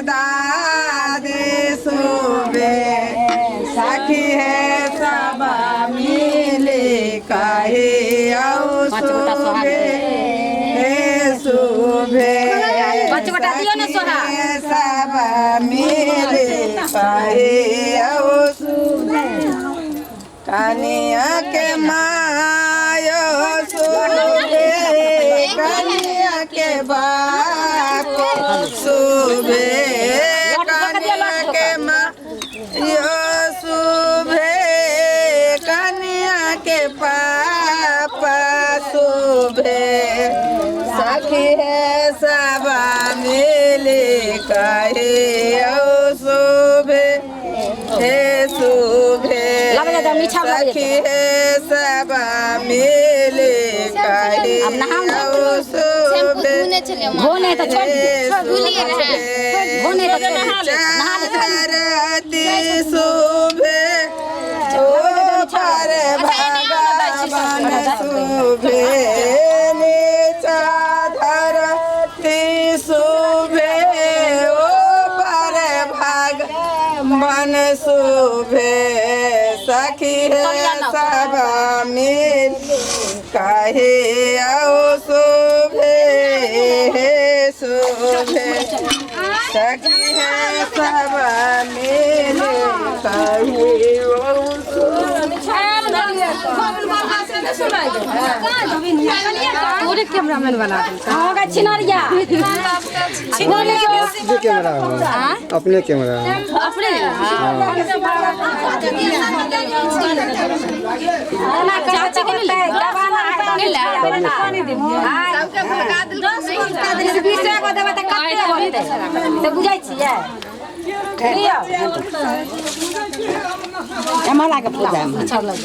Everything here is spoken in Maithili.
दादी शोभे सखी है सब मिले कहे औ पाँच गोटा सोहाग शोभे हे शोभे पाँच गोटा दियौ ने सोहाग। सखी है सब मिले कहे औ शोभे कनिया के मायो शोभे कनिया के बाप शोभे कनिया के मायो शोभे कनिया के पापा शोभे सखी है सब मिले कहे औ शोभे हे शोभे लाबै जा, मीठा लाबै जा। सखी हे सब मिले कहे अब नहाउ ने। औ शोभे धो नहि तऽ छोड़ि दियौ। धो नहि तऽ छोड़ि दियौ। नहा ले। धरती शोभे ओ पर भगवान शोभे नीचा धरती शोभे ओ पर भगवान शोभे सखी हे सब मिल कहे औ शोभे हे शोभे सखी है सब मिल कहे औ तोरे कैमरामैन बना देलकै। हाँ गे छिनरिया। छिनरिया। अपने कैमरा हो अपने कैमरा हो अपने चाची के नहीं ले बीस गो देबै तऽ कते होतै से बुझै छियै लिअ हमरा के पूजा में अच्छा लग